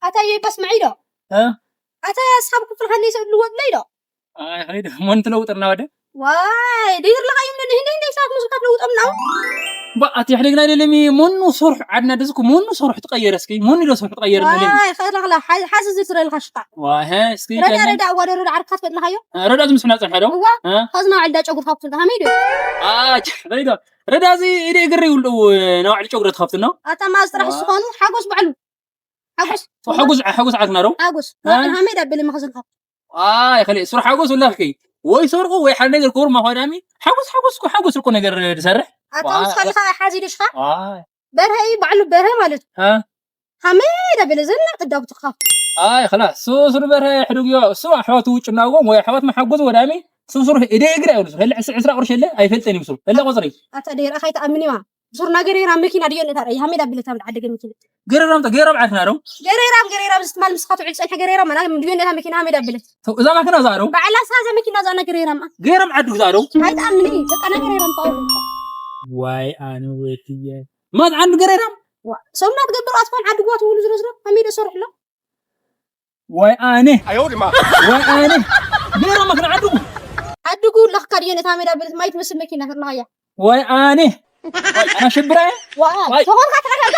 ኣታ የባስ መዒዶ እ? ኣታ ኣስሓብ ክፍልካ ነይሰ ልወጥለይ ዶ ኣይ ኸይደ መን ትለውጥና ወደ ዋይ ደይር ለኻ ይምነ ንህንደ እንደ ሳት ሙስካት ለውጠምና ባ ኣቲ ሕደግና ደለሚ መኑ ሰርሕ ዓድና ደዝኩ መኑ ሰርሕ ትቀየር እስኪ መኑ ዶ ሰርሕ ትቀየር ደለሚ ዋይ ኸላ ኸላ ሓዚ ዝር ትረልካ ሽታ ዋይ እስኪ ረዳ ረዳ ዋደ ረዳ ዓርካት ፈጥናኻዮ ረዳ ዝምስና ጸንሐ ዶ እዋ ኸዝና ዕልዳ ጨጉር ካብቱ ዳሃመይ ዶ ኣይ ኸይደ ረዳ እዚ ኢደ እግሪ ይውልው ናውዕል ጨጉረ ትኸፍትና ኣታ ማዝ ጥራሕ ዝኾኑ ሓጎስ ባዕሉ ሓጎስ ሓጉስ ሓጉስ ዓድና ዶ ሓጎስ እ? ሃመይ ዳብል መኸዝልካ ኣይ ኸለ ስሩ ሓጎስ ወላኺ ወይ ሰርቁ ወይ ሓደ ነገር ክብሩ ማኳዳሚ ሓጎስ ሓጎስ እኮ ሓጎስ እኮ ነገር ዝሰርሕ ኣታ ዋ- ውስኻልካ ሓዚ ድሽኻ ኣይ በርሀ እዩ ባዕሉ በርሀ ማለት እ? ሃመይ ዳብል ዘና ጥዳጉትኻ ኣይ خلاص ሱ ስሩ በረ ሕዱግ ዮ ሱ ኣሕዋቱ ውጭ ናጎም ወይ ኣሕዋት መሓጎዝ ወዳሚ ሱ ስሩ ኢደ እግሪ ኣይብሉ ሄለ ዕስ ዕስራ ቁርሽ የለ ኣይፈልጠን ይምሱ ሄለ ቆጽሪ ኣታ ደይር ኣኻይ ተኣምኒማ ሱር ናገር የራ መኪና ድዮ ነታ ራይ ሃመይ ዳብል ታብል ዓደገ መኪና ገረራም ገረብ ዓድና ዶ ገሬራም ገሬራም ዝትማል ምስኻቱ ዕል ጸንሐ ገሬራም ኣና ድዮ ነታ መኪና ሃመይ ዳብል እዛ ማኪና እዛ ዶ ባዕላ ሳዘ መኪና ዛና ገሬራም ገረብ ዓዱ እዛ ዶ ኣይተኣምኒ ተቃና ገሬራም ታው ዋይ ኣነ ወትየ ማት ዓንዱ ገረራም ሰምና ትገብር ኣትፋን ዓድጓት ውሉ ዝረዝሮ ሃመይ ደ ሰርሕሎ ዋይ ኣነ ወይ ኣነ ገረብ ማኪና ዓዱ ዓድጉ ለኽካ ድዮ ነታ ሃመይ ዳብል ማይ ትመስል መኪና ተናያ ወይ ኣነ ኣነ ሽብራየ ዋ ዋይ። ተኾንካ ተረጋጋ